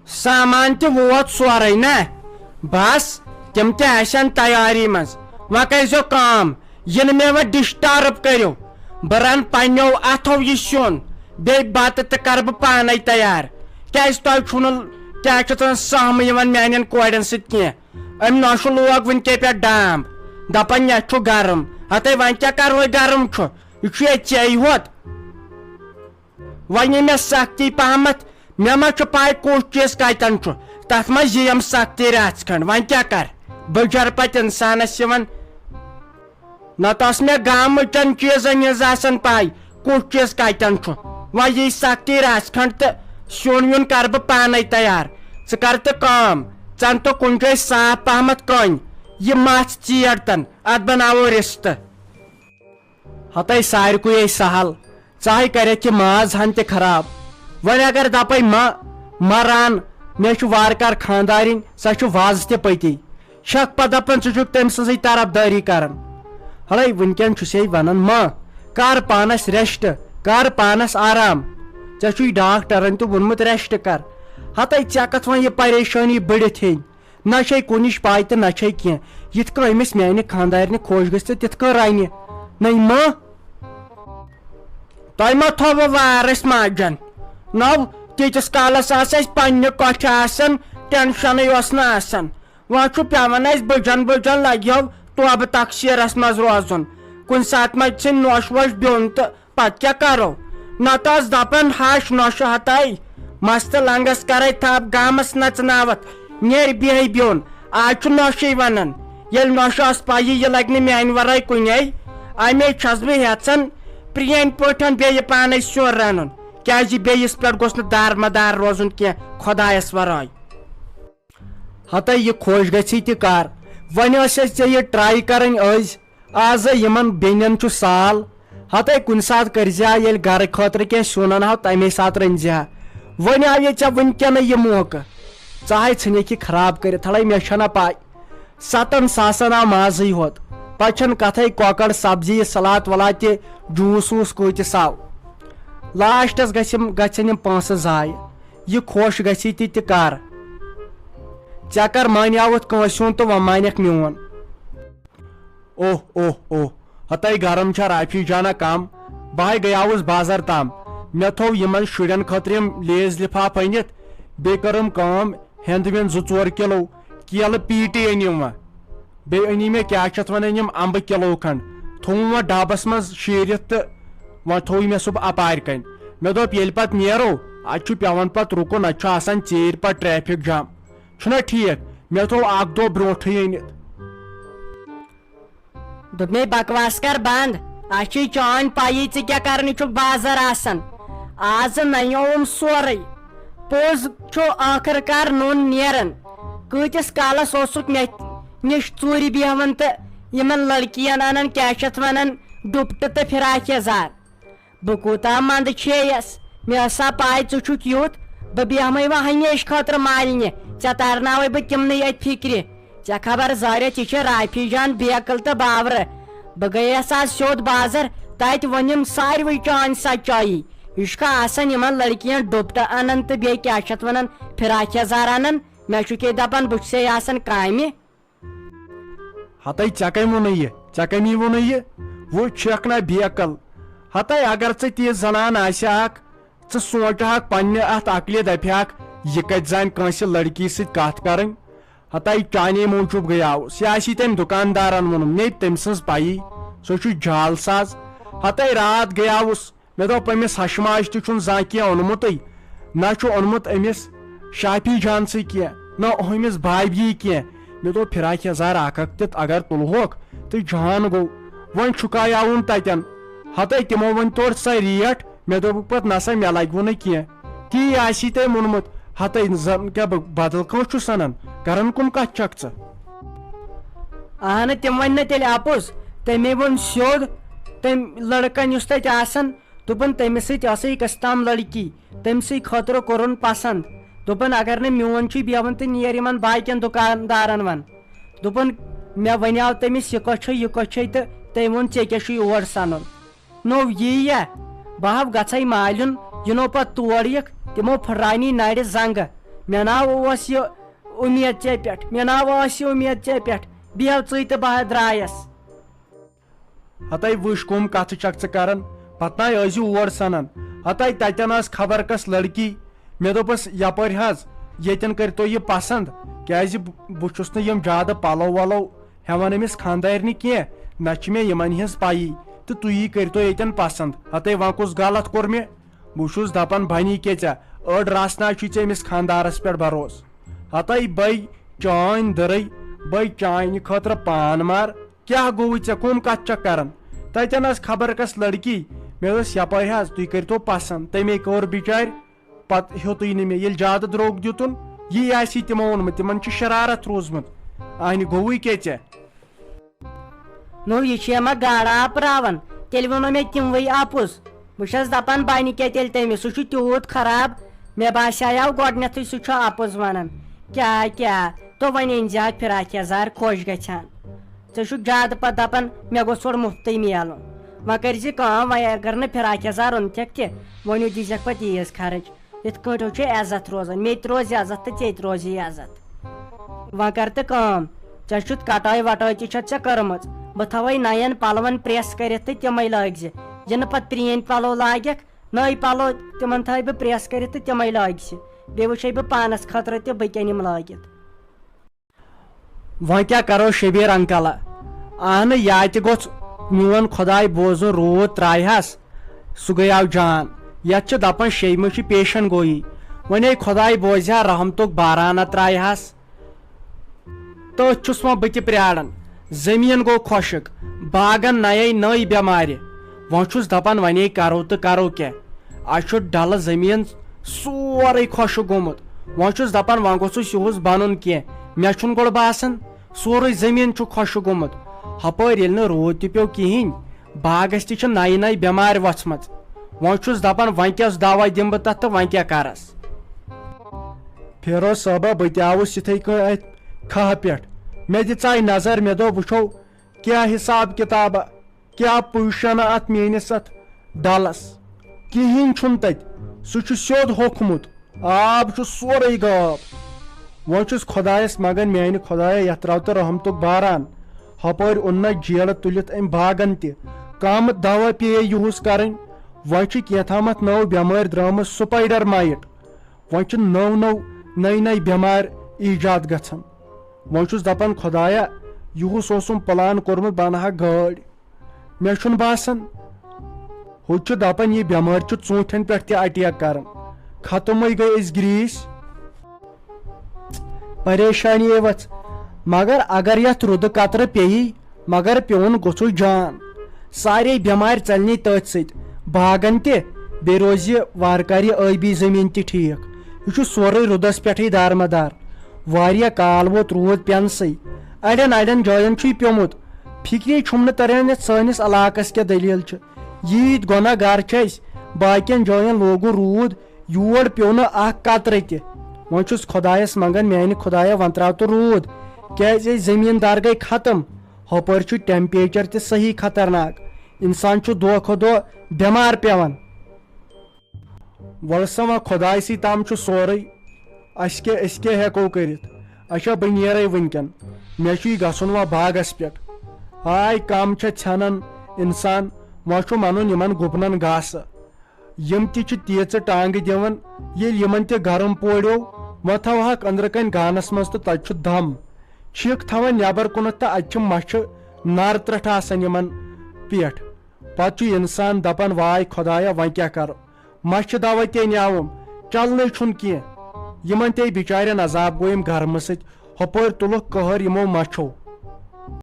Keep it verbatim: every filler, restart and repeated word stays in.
سامان تہِ ووت سورُے نا؟ بس، تِم تہِ آسن تیٲری منٛز۔ وۄنۍ کٔرۍزیو کٲم، یِنہٕ مےٚ وۄنۍ disturb کٔرِو، بہٕ رنہٕ پننیو اتھو یہِ سیُن، بیٚیہِ بتہٕ تہِ کرٕ بہٕ پانے تیار۔ کیازِ تۄہہِ چھُو نہٕ، کیٛاہ چھِ اتھ ونان، سہمہٕ یِوان میانٮ۪ن کورٮ۪ن سۭتۍ کینٛہہ؟ أمۍ نوشہٕ لوگ وٕنکے پٮ۪ٹھ ڈامب، دپان یتھ چھُ گرم۔ ہتے وۄنۍ کیٛاہ کرہوے، گرم چھُ، یہِ چھُ ییٚتہِ ژےٚ ہوت۔ وۄنۍ یی مےٚ سختی پہمتھ، مےٚ ما چھُ پاے کُس چیٖز کتٮ۪ن چھُ، تتھ منٛز یِیم سختی رژھ کھنڈ۔ وۄنۍ کیٛاہ کر، بجر پتہٕ انسانس یِوان۔ نتہٕ ٲس مےٚ گامٕچن چیٖزن ہٕنٛز آسان پاے، کُس چیٖز کتٮ۪ن چھُ۔ وۄنۍ یی سختی رژھ کھنڈ تہٕ سیُن ویُن کرٕ بہٕ پانے تیار۔ ژٕ کر تہٕ کٲم، ژن تہٕ کُنہِ جایہِ صاف پہمتھ کٔنۍ، یہِ مژھ ژیٹتن، اتھ بناوو رستہٕ۔ ہتے سارِکُے سہل، ژٕ ہاے کرکھ یہِ ماز ہن تہِ خراب۔ وۄنۍ اگر دپے ما، ما ران، مےٚ چھُ وارٕ کار خاندارِنۍ، سۄ چھُ وازٕ تہِ پٔتی۔ چھکھ پتہٕ دپان ژٕ چھُکھ تٔمۍ سٕنزٕے طرفدٲری کران۔ ہڑے وٕنکٮ۪ن چھُسے ونان ما، کر پانس rest، کر پانس آرام۔ ژےٚ چھُے ڈاکٹرن تہِ ووٚنمُت rest کر۔ ہتے ژےٚ کتھ وۄنۍ یہِ پریشٲنی بٔڑِتھ ہیٚنۍ؟ نہ چھے کُنِچ پاے تہٕ نہ چھے کینٛہہ۔ یِتھ کٔنۍ أمِس میانہِ خاندارنہِ خۄش گژھِ تہٕ تِتھ کٔنۍ رنہِ۔ نٔے ما؟ تۄہہِ ما تھووٕ وارس ماجن؟ نو، تیٖتِس کالس آسہٕ اسہِ پننہِ کۄٹھِ آسان، ٹینشنٕے اوس نہٕ آسان۔ وۄنۍ چھُ پٮ۪وان اسہِ بٕجن بٕجن لگیو توبہٕ تقصیرس منٛز روزُن۔ کُنہِ ساتہٕ ما ژھٕنۍ نوش ووش بیوٚن تہٕ پتہٕ کیٛاہ کرو؟ نتہٕ ٲس دپان ہش نۄشہِ ہتاے، مستہٕ لنگس کرے تھپھ گامس نژناوتھ، نیرِ بیہہِ بیوٚن۔ آز چھُ نۄشے ونان، ییٚلہِ نۄشہِ ٲس پَیی یہِ لگہِ نہٕ میانہِ ورٲے کُنے، امے چھس بہٕ یژھان پرٛٲنۍ پٲٹھۍ بیٚیہِ پانے سیُن رنُن، کیازِ بیٚیِس پٮ۪ٹھ گوٚژھ نہٕ دارمدار روزُن کینٛہہ خۄدایس ورٲے۔ ہتے یہِ خۄش گژھی تہِ کر۔ وۄنۍ ٲسۍ أسۍ ژےٚ یہِ try کرٕنۍ أزۍ۔ آزے یِمن بیٚنٮ۪ن چھُ سال۔ ہتے کُنہِ ساتہٕ کٔرزِ ہا، ییٚلہِ گرٕ خٲطرٕ کینٛہہ سیُن انہو، تمے ساتہٕ رٔنزِ ہا۔ وۄنۍ آو یہِ ژےٚ وٕنکیٚنٕے یہِ موقعہٕ۔ ژٕ ہاے ژھٕنکھ یہِ خراب کٔرِتھ۔ ہڑے مےٚ چھنہ پاے۔ ستن ساسن آو مازٕے ہوت۔ پتہٕ چھنہٕ کتھے، کۄکر، سبزی، سلاد ولاد تہِ، juice ووٗس کۭتِس آو۔ لاسٹس گژھِ، گژھن یِم پونٛسہٕ ضایع۔ یہِ خۄش گژھی تہِ تہِ کر۔ ژےٚ کر مانیاوُتھ کٲنٛسہِ ہُنٛد تہٕ وۄنۍ مانکھ میون۔ اوہ اوہ اوہ، ہتے گرم چھا رافی جانہ کم؟ بہٕ ہاے گٔیاوُس بازر تام۔ مےٚ تھوو یِمن شُرٮ۪ن خٲطرٕ یِم Lays لفافہٕ أنِتھ، بیٚیہِ کٔرٕم کٲم، ہٮ۪نٛد وٮ۪نٛد زٕ ژور کِلو، کیلہٕ پیٖٹی أنِم وۄنۍ۔ بیٚیہِ أنی مےٚ کیٛاہ چھِ اَتھ وَنان یِم اَمبہٕ کِلوٗ کھنٛڈ، تھوٚوُم وۄنۍ ڈَبَس منٛز شیٖرِتھ تہٕ وۄنۍ تھوٚو مےٚ سُہ اَپارِ کَنۍ۔ مےٚ دوٚپ ییٚلہِ پَتہٕ نیرو، اَتہِ چھُ پٮ۪وان پَتہٕ رُکُن، اَتہِ چھُ آسان ژیٖرۍ پَتہٕ traffic jam۔ چھُنہ ٹھیٖک؟ مےٚ تھوٚو اَکھ دۄہ برونٛٹھٕے أنِتھ۔ دوٚپمَے، بکواس کر بنٛد۔ اَسہِ چھے چٲنۍ پَیی ژٕ کیٛاہ کرنہِ چھُکھ بازر آسان۔ آزٕ نَنیووُم سورُے۔ پوٚز چھُ ٲخٕر کار نوٚن نیران۔ کۭتِس کالس اوسُکھ مےٚ نِش ژوٗرِ بیہوان تہٕ یِمن لڑکِین انان، کیٛاہ چھِ اتھ ونان، ڈُپٹہٕ تہٕ فراک یزار۔ بہٕ کوٗتاہ منٛدٕ چھیٚیس۔ مےٚ ٲسا پاے ژٕ چھُکھ یُتھ؟ بہٕ بیہمے وۄنۍ ہمیشہٕ خٲطرٕ مالنہِ۔ ژےٚ ترناوے بہٕ تِمنٕے اتھِ فِکرِ۔ ژےٚ خبر زاریا، ژےٚ چھِ رافی جان بیکل تہٕ باورٕ۔ بہٕ گٔیس آز سیوٚد بازر، تتہِ ووٚنُم ساروٕے چانۍ سچٲیی۔ یہِ چھُکھا آسان یِمن لڑکِین ڈُپٹہٕ انان تہٕ بیٚیہِ کیٛاہ چھِ اتھ ونان، فراک یزار انان؟ مےٚ چھُکھ یہِ دپان بہٕ چھُسے آسان کامہِ۔ ہتے ژےٚ کٔمۍ ووٚنُے یہِ؟ ژےٚ کٔمی ووٚنُے یہِ؟ وۄنۍ چھکھ نا بیکل۔ ہتے اگر ژےٚ تِژھ زنان آسہِ ہاکھ، ژٕ سونٛچہٕ ہاکھ پننہِ اتھ عقلہِ، دپہِ ہاکھ، یہِ کتہِ زانہِ کٲنٛسہِ لڑکی سۭتۍ کتھ کرٕنۍ؟ ہتے چانے موٗجوٗب گٔیاوُس۔ یہِ آسی تٔمۍ دُکاندارن ووٚنمُت، مےٚ تٔمۍ سٕنٛز پَیی، سُہ چھُ جعل ساز۔ ہتے راتھ گٔیاوُس، مےٚ دوٚپ أمِس ہشہِ ماجہِ تہِ چھُنہٕ زانٛہہ کینٛہہ اوٚنمُتٕے، نہ چھُ اوٚنمُت أمِس شافی جانسٕے کینٛہہ، نہ أمِس بابیہِ کینٛہہ۔ مےٚ دوٚپ فراک یزار اکھ اکھ تہِ اگر تُلہوکھ تہٕ جان گوٚو۔ وۄنۍ چھُکایاوُن تتٮ۪ن۔ ہتے تِمو ؤنۍ تورٕ سۄ ریٹ، مےٚ دوٚپُکھ پتہٕ، نسا مےٚ لگہِ وُنہٕ کینٛہہ۔ تی آسی تٔمۍ اوٚنمُت۔ ہتے زن کیٛاہ بہٕ بدل کٲنٛسہِ چھُس سنان؟ کران کُم کتھ چھکھ ژٕ؟ اہنہٕ، تِم ونۍ نہٕ تیٚلہِ اپُز۔ تٔمۍ ووٚن سیوٚد، تٔمۍ لڑکن یُس تتہِ آسان، دوٚپُن، تٔمِس سۭتۍ ٲسٕے کس تام لڑکی، تٔمۍ سٕے خٲطرٕ کوٚرُن پسند۔ دوٚپُن، اگر نہٕ میون چھُے بیہوان تہٕ نیر یِمن باقین دُکاندارن ون۔ دوٚپُن، مےٚ ونیاو تٔمِس، یہِ کۄس چھے، یہِ کۄس چھے، تہٕ تٔمۍ ووٚن، ژےٚ کیٛاہ چھُے اور سنُن؟ نوٚو یی یا؟ بہٕ ہاو گژھے مالیُن، یِنو پتہٕ تور یِکھ، تِمو پھٕٹراونی نرِ زنگہٕ۔ مےٚ نا اوس یہِ اُمید ژےٚ پٮ۪ٹھ، مےٚ نا ٲس یہِ اُمید ژےٚ پٮ۪ٹھ، بیٚہو ژٕے تہٕ بہٕ درٛایس۔ ہتے وٕچھ، کٕم کتھٕ چھکھ ژٕ کران؟ پتہٕ ناے ٲسۍ زِ اور سنان۔ ہتے تتٮ۪ن ٲس خبر کس لڑکی۔ مےٚ دوٚپس، یپٲرۍ حظ، ییٚتٮ۪ن کٔرۍتو یہِ پسند، کیازِ بہٕ، بہٕ چھُس نہٕ یِم زیادٕ پلو ولو ہٮ۪وان أمِس خاندارنہِ کینٛہہ، نہ چھِ مےٚ یِمن ہٕنٛز پَیی، تہٕ تُہی کٔرۍتو ییٚتٮ۪ن پسند۔ ہتے وۄنۍ کُس غلط کوٚر مےٚ؟ بہٕ چھُس دپان، بنی کیٛاہ ژےٚ؟ أڑ رژھ نہ چھُے ژےٚ أمِس خاندارس پٮ۪ٹھ بھروسہٕ۔ ہتے بے چٲنۍ دٔرٕے، بے چانہِ خٲطرٕ پان مار۔ کیٛاہ گوٚوُے ژےٚ؟ کٕم کتھ چھکھ کران؟ تتٮ۪ن ٲس خبر کس لڑکی، مےٚ ٲس یپٲرۍ حظ، تُہۍ کٔرۍتو پسند۔ تٔمۍ کٔر بچارِ، پتہٕ ہیوٚتُے نہٕ مےٚ۔ ییٚلہِ زیادٕ درٛوگ دیُتُن، یی آسہِ تِمو اوٚنمُت، تِمن چھُ شرارت روٗزمُت۔ اہنہِ گوٚوُے کیٛاہ ژےٚ؟ نو، یہِ چھُ مےٚ گاڈٕ آب راوان، تیٚلہِ ووٚنو مےٚ تِموٕے اَپُز۔ بہٕ چھَس دَپان، بَنہِ کیٛاہ تیٚلہِ تٔمِس؟ سُہ چھُ تیوٗت خراب، مےٚ باسیٛاو گۄڈٕنٮ۪تھٕے سُہ چھُ اَپُز وَنان۔ کیٛاہ، کیٛاہ؟ تو وۄنۍ أنۍ زِ اکھ فراک یَزار، خۄش گژھِ ہن۔ ژٕ چھُکھ زیادٕ پَتہٕ دَپان، مےٚ گوٚژھ اورٕ مُفتٕے میلُن۔ وۄنۍ کٔرۍ زِ کٲم، وۄنۍ اگر نہٕ فراک یَزار اوٚنتھَکھ تہِ، وۄنۍ دیٖزٮ۪کھ پَتہٕ عیٖز خرٕچ۔ یِتھ کٲٹھۍ چھُ عزت روزان، مےٚ تہِ روزِ عزت تہٕ ژےٚ تہِ روزِ عزت۔ وۄنۍ کر تہٕ کٲم، ژےٚ چھُتھ کٹٲے وٹٲے تہِ چھتھ ژےٚ کٔرمٕژ۔ بہٕ تھاوے نین پلون پریس کٔرِتھ تہٕ تِمے لٲگۍ زِ۔ یہِ نہٕ پتہٕ پرٛینۍ پلو لاگکھ، نٔے پلو تِمن تھاوے بہٕ پریس کٔرِتھ تہٕ تِمے لٲگۍ زِ۔ بیٚیہِ وٕچھے بہٕ پانس خٲطرٕ تہِ بہٕ کیٛاہ نِمہٕ لٲگِتھ۔ وۄنۍ کیٛاہ کرو شبیر انکل؟ اہنہٕ، یا تہِ گوٚژھ میون خۄداے بوزُن، روٗد ترٛایہِ ہس، سُہ گٔیاو جان۔ یتھ چھِ دپان شیٚیہِ منٛز چھِ پیشن گویی۔ وۄنۍ ہے خۄداے بوزِ ہا، رحمتُک بارانہ ترٛایہِ ہس۔ تٔتھۍ چھُس وۄنۍ بہٕ تہِ پرٛاران۔ زٔمیٖن گوٚو خۄشک، باغن نَیے نٔے بٮ۪مارِ۔ وۄنۍ چھُس دَپان، وۄنۍ ہے کرو تہٕ کرو کیٛاہ؟ اَسہِ چھُ ڈلہٕ زٔمیٖن سورُے خۄشک گوٚمُت۔ وۄنۍ چھُس دَپان، وۄنۍ گوٚژھُس یِہُس بَنُن کینٛہہ۔ مےٚ چھُنہٕ گۄڈٕ باسان، سورُے زٔمیٖن چھُ خۄشک گوٚمُت۔ ہُپٲرۍ ییٚلہِ نہٕ روٗد تہِ پیوٚو کِہیٖنۍ، باغس تہِ چھِ نَیہِ نَیہِ بٮ۪مارِ وۄژھمَژ۔ وۄنۍ چھُس دَپان، وۄنۍ کیٛاہ دوا دِمہٕ بہٕ تَتھ تہٕ وۄنۍ کیٛاہ کَرَس؟ فیروز صٲبہ، بہٕ تہِ آوُس یِتھَے کٔنۍ أتھۍ کھہہ پٮ۪ٹھ۔ مےٚ تہِ ژاے نظر، مےٚ دوٚپ، وٕچھو کیٛاہ حساب کتابہ، کیٛاہ پُزیشنہ اتھ میٲنِس اتھ ڈلس۔ کِہیٖنۍ چھُنہٕ تتہِ، سُہ چھُ سیوٚد ہوٚکھمُت، آب چھُ سورُے غٲب۔ وۄنۍ چھُس خۄدایس منگان، میانہِ خۄدایا، یتھ تراو تہٕ رحمتُک باران۔ ہپٲرۍ اوٚن نہ جیڑٕ تُلِتھ أمۍ باغن تہِ۔ کم دوا پیٚیے یُہُس کرٕنۍ۔ وۄنۍ چھِ کینٛہہ تامتھ نٔو بٮ۪مٲرۍ درٛامٕژ، سپایڈر مایٹ۔ وۄنۍ چھِ نٔو نٔو، نٔے نٔے بٮ۪مارِ ایجاد گژھان۔ وۄنۍ چھُس دپان، خۄدایا، یُہُس اوسُم پلان کوٚرمُت، بہٕ انہٕ ہا گٲڑۍ۔ مےٚ چھُنہٕ باسان، ہُتہِ چھُ دپان، یہِ بٮ۪مٲرۍ چھِ ژوٗنٛٹھٮ۪ن پٮ۪ٹھ تہِ اٹیک کران۔ ختمٕے گٔے أسۍ گریٖسۍ۔ پریشانی یے ؤژھ۔ مگر اگر یتھ رُدٕ قطرٕ پیٚیہِ، مگر پیوٚن گوٚژھُے جان۔ سارے بٮ۪مارِ ژلنی تٔتھۍ سۭتۍ۔ باغن تہِ، بیٚیہِ روزِ وارٕ کارِ یہِ ٲبی زٔمیٖن تہِ ٹھیٖک۔ یہِ چھُ سورُے رُدس پٮ۪ٹھٕے دارمدار۔ واریاہ کال ووت روٗد پٮ۪نسٕے۔ اڑٮ۪ن اڑٮ۪ن جاین چھُے پیوٚمُت۔ فکرے چھُم نہٕ تران، یتھ سٲنِس علاقس کیٛاہ دٔلیٖل چھِ۔ ییٖتۍ گۄناہ گار چھِ أسۍ، باقین جاین لوگُن روٗد، یور پیوٚو نہٕ اکھ قطرٕ تہِ۔ وۄنۍ چھُس خۄدایس منگان، میانہِ خۄدایا، وۄنۍ تراو تہٕ روٗد، کیازِ أسۍ زٔمیٖندار گٔے ختم۔ ہُپٲرۍ چھُ ٹیمپریچر تہِ صحیح خطرناک، انسان چھُ دۄہ کھۄتہٕ دۄہ بٮ۪مار پٮ۪وان۔ وَلہٕ سا وۄنۍ خۄدایسٕے تام چھُ سورُے، اَسہِ کیٛاہ، أسۍ کیٛاہ ہٮ۪کو کٔرِتھ؟ اچھا، بہٕ نیرَے وٕنکٮ۪ن، مےٚ چھُے گژھُن وۄنۍ باغس پٮ۪ٹھ۔ ہاے، کم چھےٚ ژھٮ۪نان انسان، وۄنۍ چھُم اَنُن یِمن گُپنن گاسہٕ۔ یِم تہِ چھِ تیٖژٕ ٹانگہٕ دِوان، ییٚلہِ یِمن تہِ گرم پوڑیو، وۄنۍ تھاوہکھ أنٛدرٕ کنہِ گانس منٛز تہٕ تتہِ چھُ دم۔ چھِکھ تھاوان نٮ۪بر کُنتھ تہٕ اتہِ چھِ مچھِ نر ترٹھ آسان یِمن پٮ۪ٹھ۔ پتہٕ چھُ انسان دپان، واے خۄدایا، وۄنۍ کیٛاہ کرٕ؟ مچھِ دوا تہِ نیاوُم، چلنٕے چھُنہٕ کینٛہہ۔ یِمن تے بچارٮ۪ن عذاب گوٚو یِم گرمہٕ سۭتۍ، ہُپٲرۍ تُلُکھ قہر یِمو مچھو۔